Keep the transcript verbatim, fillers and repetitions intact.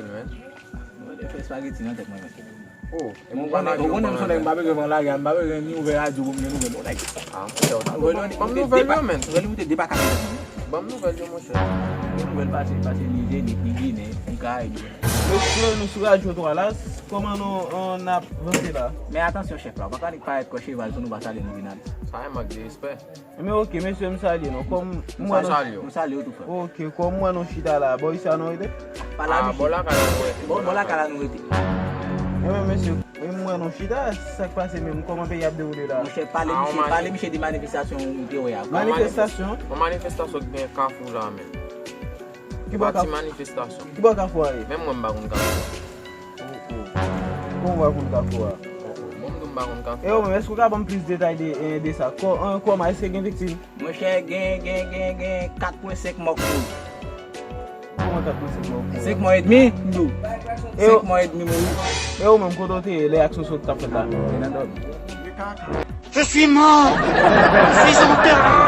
Mwen te fè espageti nan tèt mwen, men. Oh, e pou pa lage yon ban anlè. M pa bezwen pran lage, m pa bezwen ni ouvè radyo pou m gen nouvèl yon nèg. Ah, monchè, ou ta Nouvèl yo, ban m nouvèl yo, men. Nouvèl yo moute depa kat nan tèt mwen. Ban m nouvèl yo, monchè. Gen nouvèl pase, pase ni Zenith, ni Ginen, ni Karayib. Mesye, nou sou Radyo twa la, kòman nou, nou ap vanse la? Men atansyon, chèf la, ou pa ka nik parèt kò cheval tou nou pa salye nou vin ale. Sa e mank de respè. Men ok, mesye, m salye nou. Kòm m wè nou. Salye w. Nou salye w tou, frè. Ok, kòm m wè nou chita la, bò isi a nou rete? Pa la, misye. Bò lakay la nou rete. Bò lakay la nou rete. Ebyen, mesye, m wè nou chita, sa k pase menm? Kòman peyi ap dewoule la? Monchè, pale misye, pale misye de manifestasyon ou te wè a. Manifestasyon? Yon manifestasyon ki gen Kafou la, men. Ki bò Kafou? Pati manifestasyon. Ki bò Kafou a ye? Menm mwen, m pa konn Kafou. Kòman w pa konn Kafou a? Bon, m di w m pa konn Kafou. E ou menm, èske w ka ban m plis detay de, eh, de sa? Kò-, eh, kòman, èske gen viktim? Monchè, gen, gen, gen, gen kat pwen senk mò k mouri. Kòman kat pwen senk mò k mouri? Senk mò edmi, m di w. Senk mò edmi mouri. E ou menm, kote w te ye lè aksyon sa t ap fèt la? Te nan dòmi. Je suis mort. Je suis enterré.